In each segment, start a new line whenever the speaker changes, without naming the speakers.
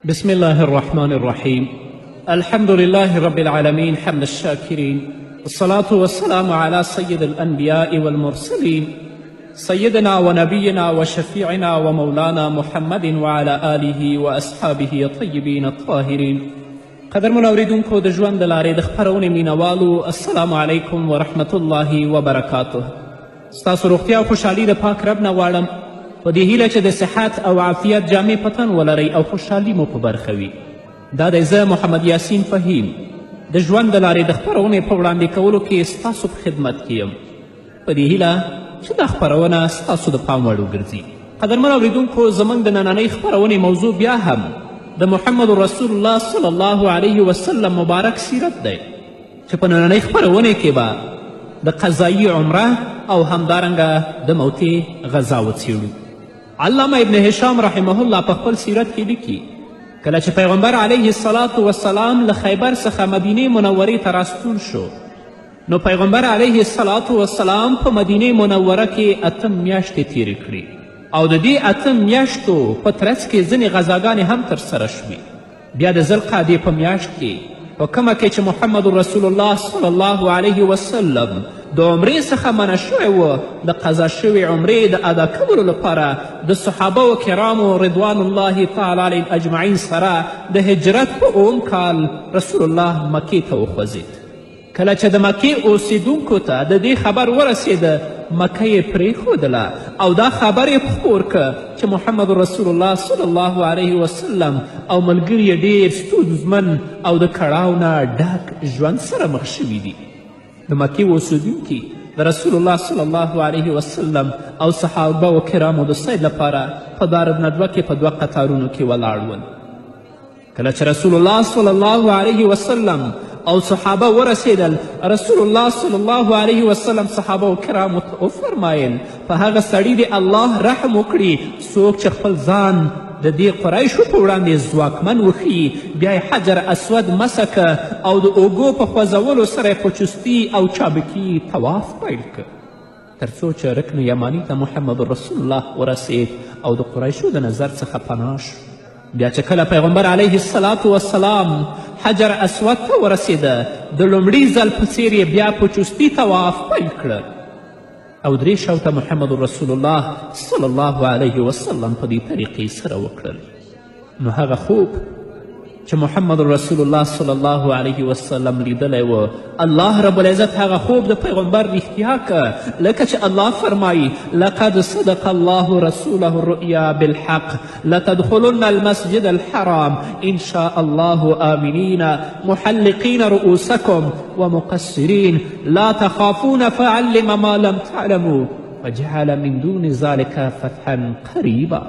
بسم الله الرحمن الرحيم. الحمد لله رب العالمين، حمد الشاكرين، الصلاة والسلام على سيد الأنبياء والمرسلين، سيدنا ونبينا وشفيعنا ومولانا محمد وعلى آله وأصحابه الطيبين الطاهرين. قدرمن اوریدونکو، د ژوند د لارې د خپرونې مینوالو، السلام علیکم ورحمت الله وبرکاته. ستاسو روغتیا او خوشحالي د پاک رب نه غواړم، په دې هیله چې د صحت او عافیت جامې په تن ولرئ او خوشحالي مو په برخه وي. دا دی زه محمد یاسین فهیم د ژوند د لارې د خپرونې په وړاندې کولو کې ستاسو په خدمت کې یم، په دې هیله چې دا خپرونه ستاسو د پام وړ وګرځي. قدرمن اوریدونکو، زموږ د نننۍ خپرونې موضوع بیا هم د محمد رسول الله صلی الله علیه وسلم مبارک سیرت دی، چې په نننۍ خپرونې کې به د قضایي عمره او همدارنګه د موتې غذا وڅیړو. علامه ابن هشام رحمه الله په خپل سیرت کې لیکي، کله چې پیغمبر علیه الصلاة والسلام له خیبر څخه مدینې منورې ته راستون شو، نو پیغمبر علیه الصلاة والسلام په مدینې منوره کې 8 میاشتې تیرې کړې او د دې 8 میاشتو په ترڅ کې ځینې غذاګانې هم ترسره شوې. بیا د ذوالقعدې په میاشت کې، په کومه کې چې محمد رسول الله صلی الله علیه وسلم د عمرې څخه منع شوی و، د قضا شوې عمرې د ادا کولو لپاره د صحابه و کرامو رضوان الله تعالی علیهم اجمعین سره د هجرت په 7 کال رسول الله مکې ته وخوځېد. کله چې د مکې اوسیدونکو ته د دې خبر ورسېده، مکه یې پرېښودله او دا خبر یې خپور که چې محمد رسول الله صلی الله علیه وسلم او ملګري یې ډېر ستونزمن او د کړاو نه ډک ژوند سره مخ شوي دي. د مکې اوسیدونکي د رسول الله صلی الله علیه وسلم او صحابه و کرامو د سید لپاره په دارالندوه کې په 2 قطارونو کې ولاړ ول. کله چې رسول الله صلی الله علیه وسلم او صحابه ورسېدل، رسول الله صلی الله علیه وسلم صحابه و کرامو ته وفرمایل، په هغه سړي دې الله رحم وکړي څوک چې خپل ځان د دې قریشو په وړاندې ځواکمن وښیي. بیا یې حجر اسود مسه که او د اوږو په خوځولو سره یې په چستي او چابکي طواف پیل که، تر څو چې رکن یماني ته محمد رسول الله ورسېد او د قریشو د نظر څخه پناه شو. بیا چې کله پیغمبر علیه الصلاة والسلام حجر اسود ته ورسېده، د لومړي ځل په څیر یې بیا په چستي طواف پیل کړه او 3 شوته محمد رسول الله صلی الله علیه وسلم په دې طریقې سره وکړل. نو هغه خوب چې محمد رسول الله صلی الله علیه وسلم لیدلی و، الله رب العزت هغه خوب د پیغمبر رښتیا که، لکه چې الله فرمایي، لقد صدق الله رسوله الرؤیا بالحق لتدخلن المسجد الحرام إن شاء الله آمنین محلقین رؤوسکم ومقصرین لا تخافون فعلم ما لم تعلموا وجعل من دون ذلك فتحا قریبا.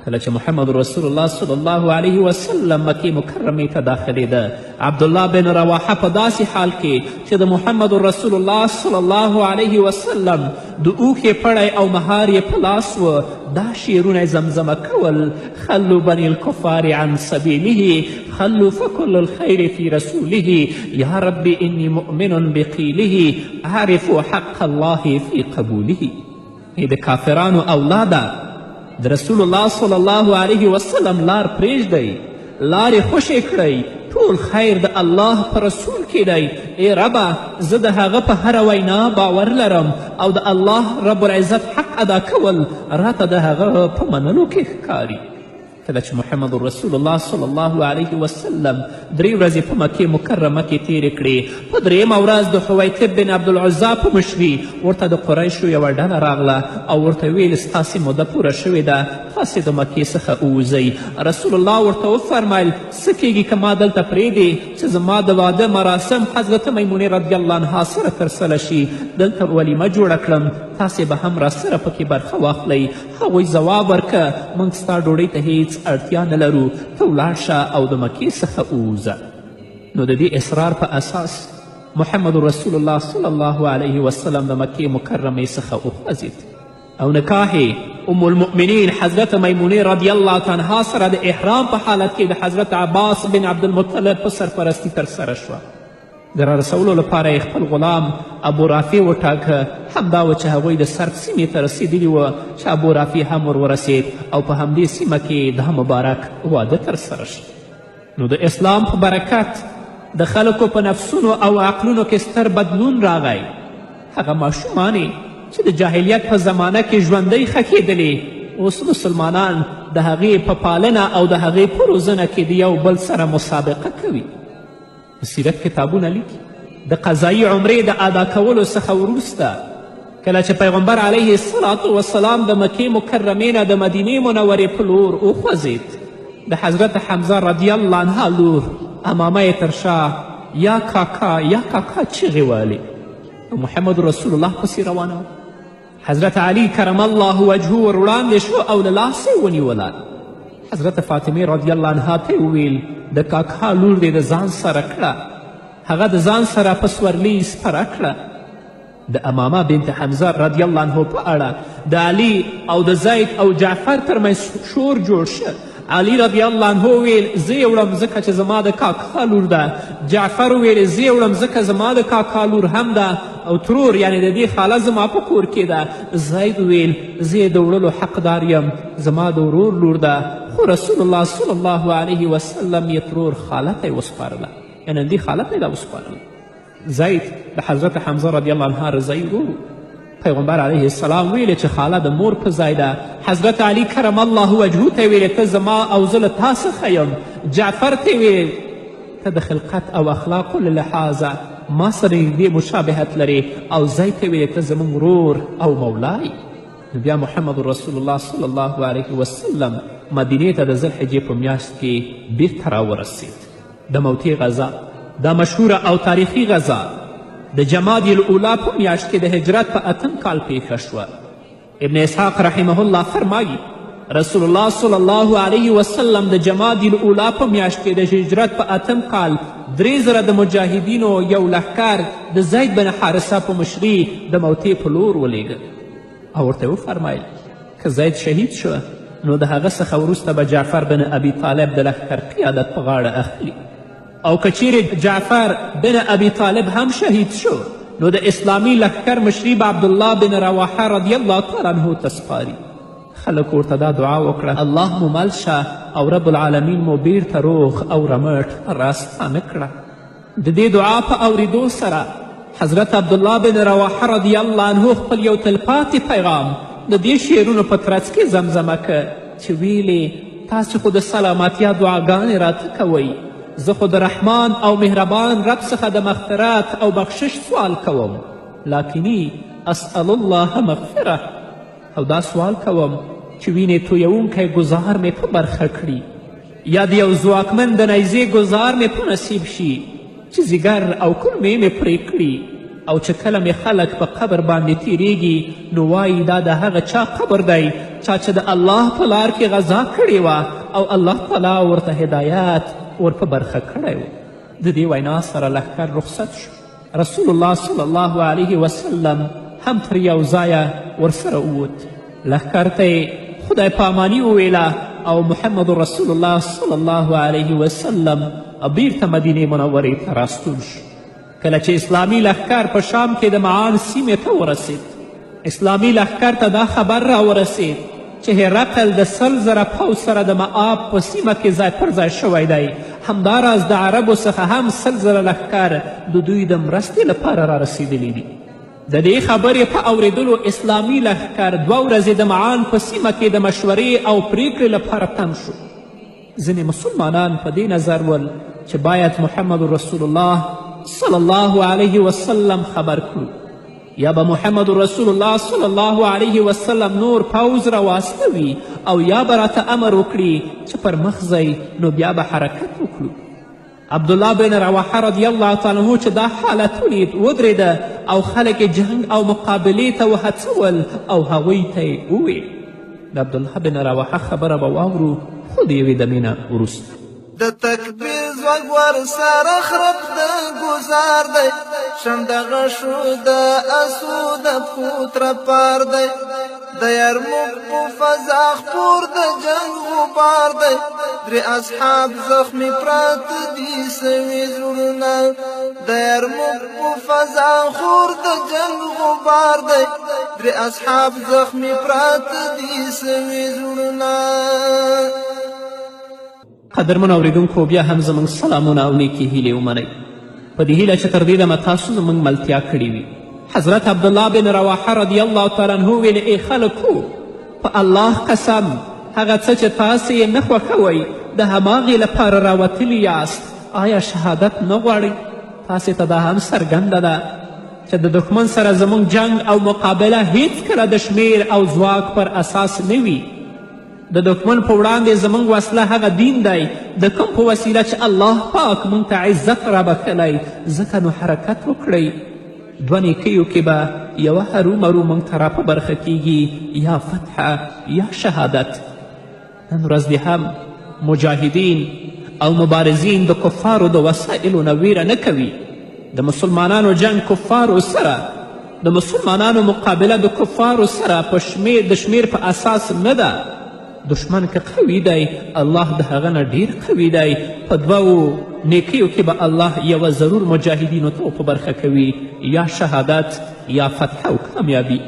کله چې محمد رسول الله صلی الله علیه وسلم مکې مکرمې ته داخلېده، عبدالله بن رواحه په داسې حال کې چې د محمد رسول الله صلی الله علیه وسلم د اوښې پړی او مهار یې په لاس و، دا شعرونه یې زمزمه کول، خلو بني الکفار عن سبیله خلو فکل الخیر فی رسوله یا رب انی مؤمن بقیله اعرف حق الله فی قبوله. ای د کافرانو اولاده، د رسول الله صلی الله علیه وسلم لار پرېږدئ، لارې خوشې کړئ، ټول خیر د الله په رسول کې دی. ای ربه، زه د هغه په هره وینا باور لرم او د الله رب العزت حق ادا کول راته د هغه په منلو کې ښکاري. کله چې محمد رسول الله صلی الله علیه وسلم 3 ورځې په مکې مکرمه کې تیرې کړې، په 3مه ورځ د حویطب بن عبدالعزا په مشري ورته د قریشو یوه ډله راغله او ورته ویل، ستاسې موده پوره شوې ده، تاسې د مکې څخه ووځئ. رسول الله ورته وفرمیل، څه کیږي که ما دلته پرېږدې چې زما د واده مراسم حضرت میمونې رضی الله عنها سره ترسره شي، دلته ولیمه جوړه کړم، تاسې به هم راسره پکې برخه واخلئ. هغوی ځواب ورکه، موږ ستا ډوډۍ ته هیڅ اړتیا نه لرو، ته ولاړ شه او د مکې څخه ووځه. نو د دې اصرار په اساس محمد رسول الله صلی الله علیه وسلم د مکې مکرمې څخه وخوځېد او نکاح ام المؤمنین حضرت میمونې رضی الله عنها سره د احرام په حالت کې د حضرت عباس بن عبدالمطلب په سرپرستی ترسره شوه. د رارسولو لپاره یې خپل غلام ابو رافع وټاکه. همدا و چې هغوی د سرف سیمې ته رسېدلي وه چې ابو رافع هم ور ورسېد او په همدې سیمه کې دا مبارک واده ترسره شو. نو د اسلام په برکت د خلکو په نفسونو او عقلونو کې ستر بدلون راغی. هغه ماشومانې چې د جاهلیت په زمانه کې ژوندۍ ښخېدلې، اوس مسلمانان د هغې په پالنه او د هغې په روزنه کې د یو بل سره مسابقه کوي. په سیرت کتابونه لیکي. د قضایي عمرې د ادا کولو څخه وروسته کله چې پیغمبر علیه الصلاة والسلام د مکې مکرمې نه د مدینې منورې په لور وخوځېد، د حضرت حمزه رضی الله عنها لور امامه یې تر شا یا کاکا یا کاکا چیغې والې او محمد رسول الله پسې روانه وه. حضرت علی کرم الله وجهه ور وړاندې شو او له لاسه یې ونیوله. حضرت فاطمې رضی الله عنها ته یې وویل د کاکا لور دې د ځان سره کړه. هغه د ځان سره په سورلي سپره کړه. د امامه بنت حمزه رضی الله عنه په اړه د علی او د زید او جعفر ترمنځ شور جوړ شو. علی رضی الله عنه ویل زه یې وړم ځکه چې زما د کاکا لور ده. جعفر ویل زه یې وړم ځکه زما د کاکا لور هم ده او ترور یعنې د دې خاله زما په کور کې ده. زید ویل زه یې د وړلو حقدار یم، زما د ورور لور ده. خو رسول الله صلی الله علیه وسلم یې ترور خاله ته یې وسپارله، یعنې دې خاله ته یې دا وسپارله. زید د حضرت حمزه رضی الله عنها رضایي ورور. پیغمبر علیه السلام ویلې چې خاله د مور په ځای ده. حضرت علی کرم الله وجهه ته ویلې ته زما او زه له تا څخه یم. جعفر ته ویلې ته د خلقت او اخلاقو له لحاظه ما سره نږدې مشابهت لرې، او زید ته ویلې ته زموږ ورور او مولا یې. نو بیا محمد رسول الله صلی الله علیه وسلم مدینې ته د ذوالحجې په میاشت کې بیرته راورسید. د موتې غزا، دا مشهوره او تاریخي غزا د جمادی الاولی په میاشت کې د هجرت په اتم کال پیښه شوه. ابن اسحاق رحمه الله فرمایي رسول الله صلی الله علیه وسلم د جمادی الاولی په میاشت کې د هجرت په اتم کال 3000 د مجاهدینو یو لښکر د زید بن حارثه په مشري د موتې په لور ولیږه او ورته یې وفرمیل که زید شهید شو نو د هغه څخه وروسته به جعفر بن ابي طالب د لښکر قیادت په غاړه اخلي، او که چیرې جعفر بن ابي طالب هم شهید شو نو د اسلامي لښکر مشري به عبدالله بن رواحه رضی الله تعالی عنه ته سپاري. خلکو ورته دا دعا وکړه الله مو مل شه او رب العالمین مو بیرته روغ او رمټ راستانه کړه. د دې دعا په اوریدو سره حضرت عبدالله بن رواحه رضی الله عنه خپل یو تلپاتې پیغام د دې شعرونو په ترڅ کې زمزمه که چې ویلې تاسې خو د سلامتیا دعاګانې راته کوئ، زه خو د رحمان او مهربان رب څخه د مغفرت او بخشش سوال کوم، لاکني اسأل الله مغفره، او دا سوال کوم چې وینې تویونکی ګزار مې په برخه کړي، یا د یو ځواکمن د نیزې ګزار مې په نصیب شي چې ځیګر او کولمې مې پرې کړي، او چې کله مې خلک په قبر باندې تیریږي نو وایي دا د هغه چا قبر دی چا چې د الله په لار کې غذا کړې وه او الله تعالی ورته هدایت ور په برخه کړی و. د دې وینا سره لښکر رخصت شو. رسول الله صلی الله علیه وسلم هم تر یو ځایه ورسره ووت. لښکر ته یې خدای پاماني وویله او محمد رسول الله صلی الله علیه وسلم بیرته مدینې منورې ته راستون شو. کله چې اسلامي لښکر په شام کې د معان سیمې ته ورسید، اسلامي لښکر ته دا خبر راورسید چې هرقل د 100,000 پوځ سره د مآب په سیمه کې ځای پر ځای شوی دی. همداراز د عربو څخه هم 100,000 لښکر د دوی د مرستې لپاره رارسېدلي دي. د دې خبرې په اورېدلو اسلامي لښکر 2 ورځې د معان په سیمه کې د مشورې او پریکړې لپاره تم شو. ځینې مسلمانان په دې نظر ول چې باید محمد رسول الله صلی الله علیه وسلم خبر کړو، یا به محمد رسول الله صلی الله علیه وسلم نور پوځ راواستوي او یا به راته امر وکړي چې پر مخ ځئ نو بیا به حرکت وکړو. عبدالله بن رواحه رضی الله تعالی عنه چې دا حالت ولید ودرېده او خلک یې جنګ او مقابلې ته وهڅول او هغوی ته یې وویل. د عبدالله بن رواحه خبره به واورو خو د یوې دمې نه وروسته.
د تکبیر ځواک ورسره خرپ د ګزار دی، شم د غشو د اسو د پښو ترپار دی، د یرموک په فضا خپور د جنګ غبار دی، درې اصحاب زخمي پراته دي سوي زړونه، د یرموک په فضا خور د جنګ غبار دی، درې اصحاب زخمي پراته دي سوي زړونه.
قدرمنو اورېدونکو، بیا هم زموږ سلامونه او نیکې هیلې ومنئ، په دې هیله چې تر دې دمه تاسو زموږ ملتیا کړې وي. حضرت عبدالله بن رواحه رضی الله تعالی عنه ویل: ای خلکو، په الله قسم، هغه څه چې تاسې یې نه خوښوئ د هماغې لپاره راوتلي یاست. آیا شهادت نه غواړئ؟ تاسې ته دا هم څرګنده ده چې د دښمن سره زموږ جنګ او مقابله هیڅکله د شمیر او ځواک پر اساس نه وي. د دښمن په وړاندې زموږ وسله هغه دین دی د کوم په وسیله چې الله پاک موږ ته عزت رابښلی، ځکه نو حرکت وکړئ. دوه نیکیو کې به یوه هرومرو موږ ته را په برخه کیږي، یا فتحه یا شهادت. نن ورځ دې هم مجاهدین او مبارزین د کفارو د وسایلو نه ویره نه کوي. د مسلمانانو جنګ کفارو سره، د مسلمانانو مقابله د کفارو سره په شمیر د شمیر په اساس نه ده. دښمن که قوي دی، الله د هغه نه ډیر قوي دی. په دوو نیکیو کې به الله یوه ضرور مجاهدینو ته په برخه کوي، یا شهادت یا فتح او کامیابي.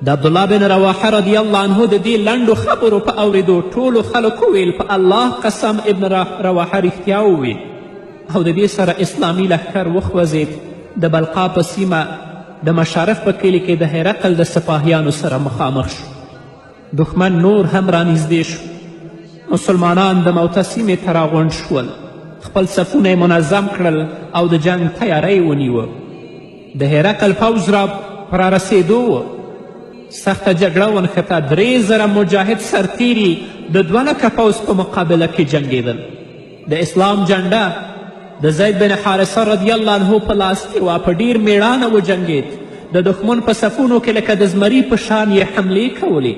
د عبدالله بن رواحه رضی الله عنه د دې لنډو خبرو په اورېدو ټولو خلکو ویل: په الله قسم، ابن رواحه رښتیا وویل. او د دې سره اسلامي لښکر وخوځېد، د بلقا په سیمه د مشارف په کلي کې د هرقل د سپاهیانو سره مخامخ شو. دښمن نور هم رانږدې شو. مسلمانان د موته سیمې ته راغونډ شول، خپل صفونه یې منظم کړل او د جنګ تیاری یې ونیوه. د هرقل پوځ را په رارسېدو و. سخته جګړه ونښته. 3000 مجاهد سرتیري د 2 لکه پوځ په مقابله کې جنګېدل. د اسلام جنډه د زید بن حارثه رضی الله عنه په لاس کې وه. په ډیر میړانه وجنګید. د دښمن په صفونو کې لکه د زمري په شان یې حملې کولې،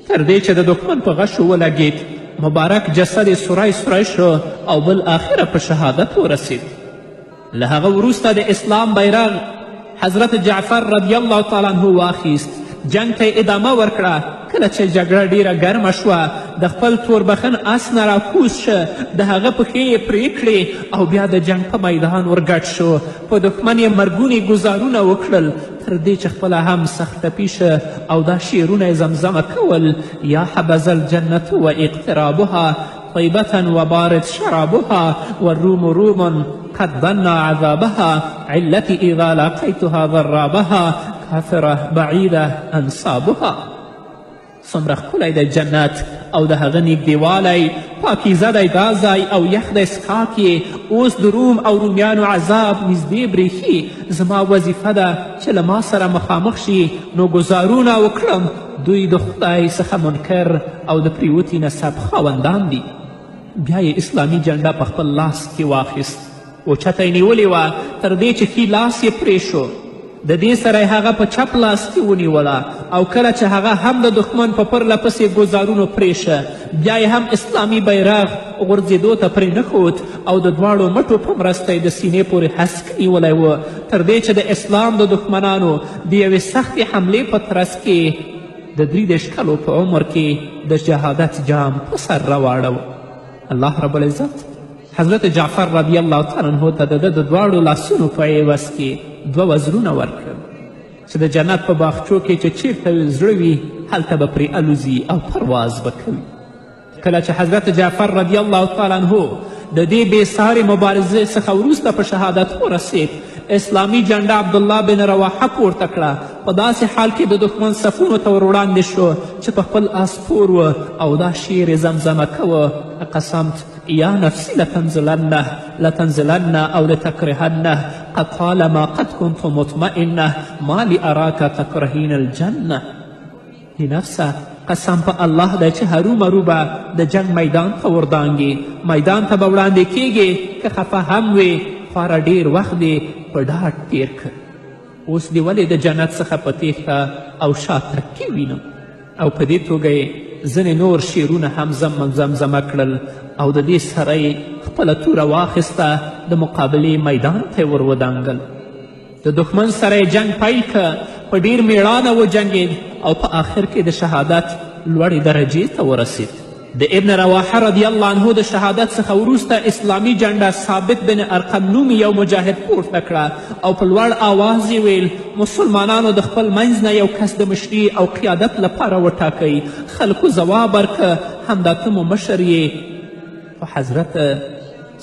تر دې چې د دښمن په غشو ولګید، مبارک جسد یې سوری سوری شو او بالآخره په شهادت ورسید. له هغه وروسته د اسلام بیرغ حضرت جعفر رضی الله تعالی عنه واخیست، جنګ ته یې ادامه ورکړه. کله چې جګړه ډیره ګرمه شوه، د خپل توربخن اس نه راکوز شه، د هغه پښې یې پرې کړې او بیا د جنګ په میدان ورګډ شو. په دښمن یې مرګوني ګزارونه وکړل، تر دې چې خپله هم سخت ټپي شه او دا شعرونه یې زمزمه کول: یا حبذا الجنة و اقترابها، طيبة وبارد شرابها، والروم روم قد ضنا عذابها، علتي إذا لاقيتها ضرابها، کافرة بعيدة أنسابها. څومره ښکلی دی جنت او د هغه نږدېوالی! پاکیزه دی دا ځای او یخ دی څښاک یې. اوس د روم او رومیانو عذاب نږدې برېښي. زما وظیفه ده چې له ما سره مخامخ شي نو ګزارونه وکړم. دوی د خدای څخه منکر او د پریوتي نسب خاوندان دي. بیا یې اسلامي جنډه په خپل لاس کې واخیست، اوچته یې نیولې وه تر دې چې ښي لاس یې پرې شو. د دې سره یې هغه په چپ لاس کې ونیوله او کله چې هغه هم د دښمن په پرله پسې ګزارونو پرې شه، بیا یې هم اسلامي بیرغ غورځېدو ته پرې نه ښود او د دواړو مټو په مرسته یې د سینې پورې هسک نیولی و، تر دې چې د اسلام د دښمنانو د یوې سختې حملې په ترڅ کې د 33 کلو په عمر کې د شهادت جام په سر راواړوه. الله رب العزت حضرت جعفر رضی الله تعالی عنه ته د ده د دواړو لاسونو په عوض کې دوه وزرونه ورکړل چې د جنت په باغچو کې چې چیرته زړه وي، هلته به پرې الوزي او پرواز به کوي. کله چې حضرت جعفر رضی الله تعالی عنه د دې بې سارې مبارزې څخه وروسته په شهادت ورسید، اسلامي جنډه عبدالله بن رواحه پورته کړه. په داسې حال کې د دښمن صفونو ته ور وړاندې شو چې په خپل آس سپور و او دا شعر یې زمزمه کوه: قسمت یا نفسي لتنزلنه لتنزلن او لتکرهنه، قد طالما قد كنت مطمئنه، ما لي اراک تکرهین الجنة. ای نفسه، قسم په الله دی چې هرومرو به د جنګ میدان ته وردانګې، میدان ته به وړاندې کیږې. که خفه هم وې، خورا ډیر وخت دې په ډاډ تیر کړ. اوس دې ولې د جنت څخه په تیښته او شاتګ کې وینم؟ او په دې توګه یې ځینې نور شعرونه هم زمزمه کړل او د دې سره یې خپله توره واخیسته، د مقابلې میدان ته یې ور ودانګل. د دښمن سره یې جنګ پیل که، په ډیر میړانه وجنګید او په آخر کې د شهادت لوړې درجې ته ورسید. د ابن رواحه رضی الله عنه د شهادت څخه وروسته اسلامي جنډه ثابت بن ارقم نومي یو مجاهد پورته کړه او په لوړ آواز یې ویل، مسلمانانو د خپل منځ نه یو کس د مشري او قیادت لپاره وټاکئ. خلکو ځواب ورکړه، همدا ته مو مشر یې. خو حضرت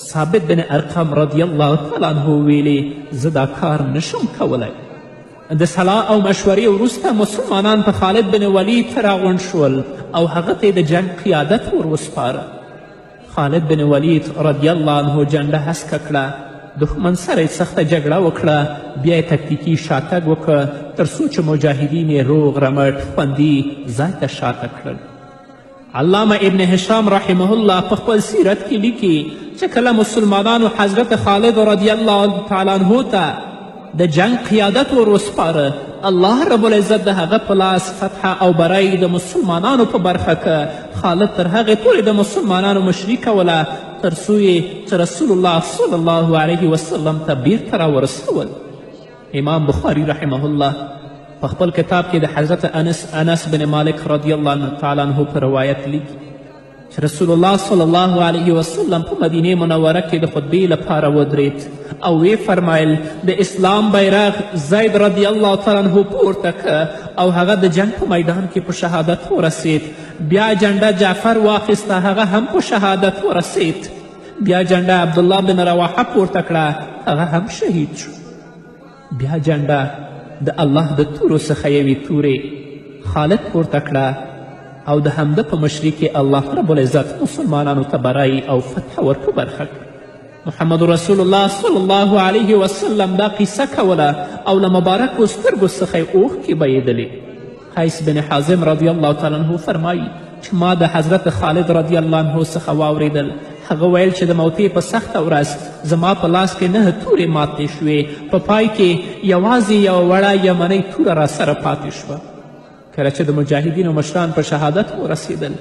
ثابت بن ارقم رضی الله تعالی عنه ویلې، زه دا کار نشم کولی. د سلا او مشورې وروسته مسلمانان په خالد بن ولید ته راغونډ شول او هغه ته د جنګ قیادت ور وسپاره. خالد بن ولید رضی الله عنه جنډه هسکه کړه، دښمن سره یې سخته جګړه وکړه، بیا یې تکتیکي شاتګ وکړ تر څو چې مجاهدین یې روغ رمټ خوندي ځای ته شاته کړل. علامه ابن هشام رحمه الله په خپل سیرت کې لیکي چې کله مسلمانانو حضرت خالد رضی الله تعالی عنه ته د جنګ قیادت ور وسپاره، الله رب العزت د هغه په لاس فتح او بری د مسلمانانو په برخه که. خالد تر هغې پورې د مسلمانانو مشري کوله تر څو یې چې رسول الله صلی الله علیه وسلم ته بیرته راورسول. امام بخاري رحمه الله په خپل کتاب کې د حضرت انس بن مالک رضی الله تعالی عنه په روایت لیکي چې رسول الله صلی الله علیه وسلم په مدینې منوره کې د خطبې لپاره ودرید او ویې فرمایل، د اسلام بیرغ زید رضی الله تعالی عنه پورته که او هغه د جنګ په میدان کې په شهادت ورسید. بیا جنډه جعفر واخیسته، هغه هم په شهادت ورسید. بیا جنډه عبدالله بن رواحه پورته کړه، هغه هم شهید شو. بیا جنډه د الله د تورو څخه یوې تورې خالد پورته کړه او د همده په مشري کې الله رب العزت مسلمانانو ته برای او فتح ور په برخه کړه. محمد رسول الله صلی الله علیه وسلم دا قصه کوله او له مبارکو سترګو څخه یې اوښکې بهیدلې. قیس بن حازم رضی الله تعالی عنه فرمایي چې ما د حضرت خالد رضی الله عنه څخه واورېدل، هغه ویل چې د موتې په سخته ورځ زما په لاس کې 9 تورې ماتې شوې، په پای کې یوازې یوه وړه یمنۍ توره راسره پاتې شوه. کله چې د مجاهدینو مشران په شهادت ورسېدل،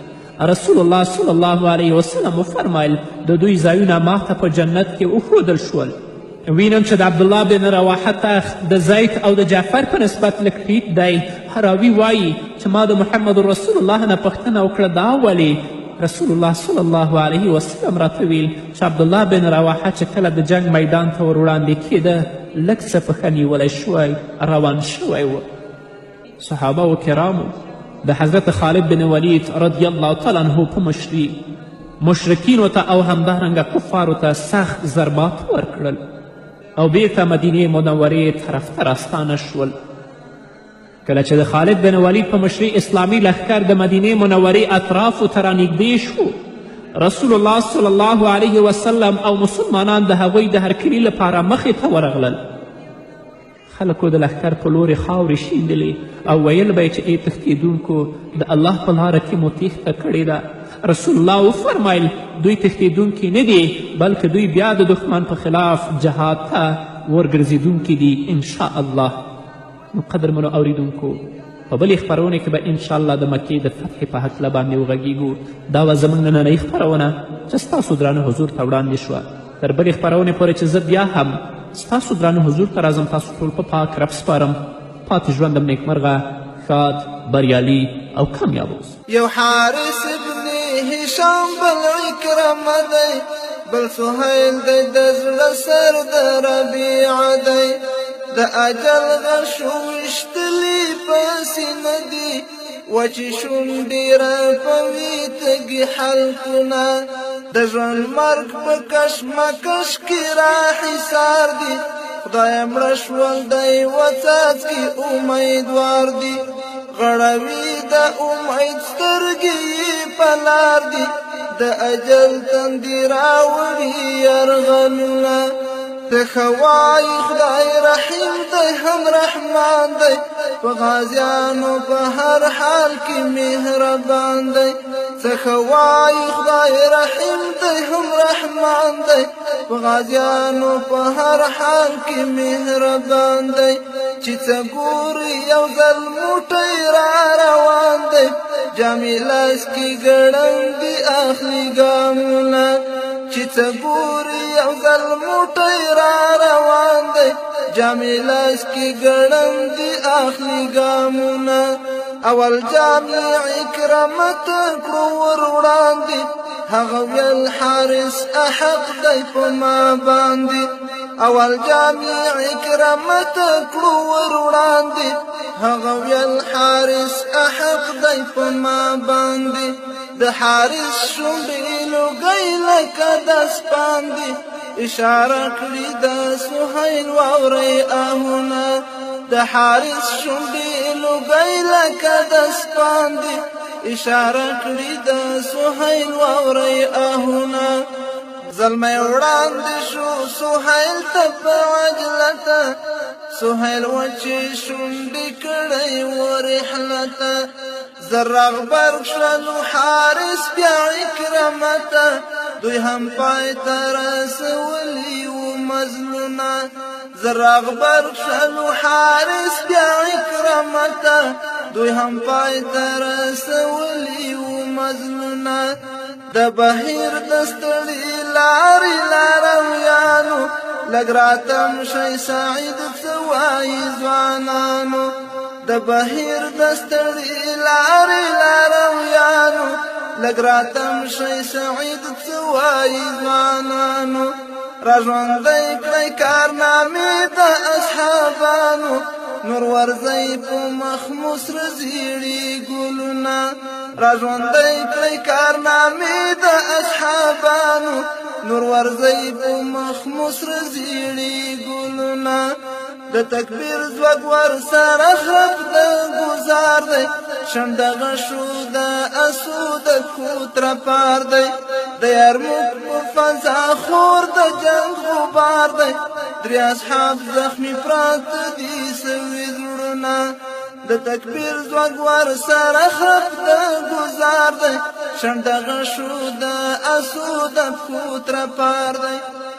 رسول الله صلی الله علیه وسلم وفرمایل، د دوی ځایونه ماته په جنت کې وښودل شول. وینم چې د عبدالله بن رواحه تخت د زید او د جعفر په نسبت لږ ټیټ دی. راوي وایي چې ما د محمد رسول الله نه پوښتنه وکړه، دا ولې؟ رسول الله صلی الله علیه وسلم راته ویل چې عبدالله بن رواحه چې کله د جنګ میدان ته ور وړاندې کېده، لږ څه پښه نیولی شوی روان شوی و. صحابه و کرامو د حضرت خالد بن ولید رضی الله تعالی عنه په مشري مشرکینو ته او همدارنګه کفارو ته سخت ضربات ورکړل او بیرته مدینې منورې طرف ته راستانه شول. کله چې د خالد بن ولید په مشري اسلامي لښکر د مدینې منورې اطرافو ته رانږدې شو، رسول الله صلی الله علیه وسلم او مسلمانان د هغوی د هرکلي لپاره مخې ته ورغلل. خلکو د لښکر په لورې خاورې شیندلې او ویل به یې چې ای تښتېدونکو، د الله په لاره کې مو تیښته کړې ده. رسول الله وفرمایل، دوی تښتېدونکي نه دي، بلکې دوی بیا د دښمن په خلاف جهاد ته ورګرځېدونکي دي انشاءالله. نو قدرمنو اوریدونکو، په بلې خپرونې کې به انشاءالله د مکې د فتحې په هکله باندې وغږیږو. دا وه زموږ نننۍ خپرونه چې ستاسو درانه حضور ته وړاندې شوه. تر بلې خپرونې پورې چې زه بیا هم ستاسو درانه حضور ته راځم، تاسو ټول په پاک رب سپارم. پاتې ژوندم نیکمرغه، ښاد، بریالي او کامیاب اوسئ.
یو حارث ابن هشام بل عکرمه دی، بل سهیل دی د زړه سر د ربیعه دی. د اجل غشو ویشتلي په سینه دي، وچې شونډې رپوي تږي حلقونه. د ژوند مرګ په کشمکش کې را حصار دي، خدای مړه شول د یوه څاڅکي امیدوار دي. غړوي د امید سترګې یې په لار دي، د اجل تندي راوړي یرغلونه. ته ښه وایي خدای رحیم دی هم رحمان دی، په غازیانو په هر حال کې مهربان دی. څه ښه وایي خدای رحیم دی هم رحمان دی، په غازیانو په هر حال کې مهربان دی. چې څه ګوري یو ځل موټی را روان دی، جامې لاس کې ګړندي اخلي ګامونه. چې څه ګوري یو ځل موټی را روان دی، جامې لاس کې ګړندي اخلي ګامونه. اول جام یې عکرمه ته کړو ور وړاندې، هغه ویل حارث احق دی په ما باندې. اول جام یې عکرمه ته کړو ور وړاندې، هغه ویل حارث احق دی په ما باندې. د حارث شونډې لوګی لکه د سپاندې، اشاره کړي د سهیل واورئ آهونه. د حارث شونډې لوګی لکه د سپاندې، اشاره کړي د سهیل واورئ آهونه. زلمی وړاندې شو سهیل ته په عجلته، سهیل وچې شونډې کړی و رحلته. زر غبرګ شولو حارث بیا عکرمه ته، دوی هم پای ته رسولي وو مزلونه. زر غبرګ شولو حارث بیا عکرمه ته، دوی هم پای ته رسولي وو مزلونه. د بهیر د ستړي لارې لارویانو، لږ راتم شئ سعید څه وایي ځوانانو. د بهیر د ستړي لارې لارویانو، لږ راتم شئ سعید څه وایي ځوانانو. را ژوندی کړئ کارنامې د اصحابانو، نور ورځئ په مخ مو سره زیړي ګلونه. را ژوندی کړئ کارنامې د اصحابانو، نور ورځئ په مخ مو سره زیړي ګلونه. د تکبیر ځواک ورسره خرپ د ګزار دی، شنډه غشو د اسو د کوتره پار دی. د یرموک په فضا خور د جنګ غبار دی، درې اصحاب زخمي پراته دي سوي زړونه. د تکبیر ځواک ورسره خرپ د ګزار دی، شنډه غشو د اسو د کوتره پار دی.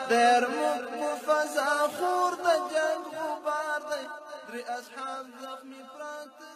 د یرموک په فضا خور د جنګ غبار دی، درې اصحاب زخمي پراته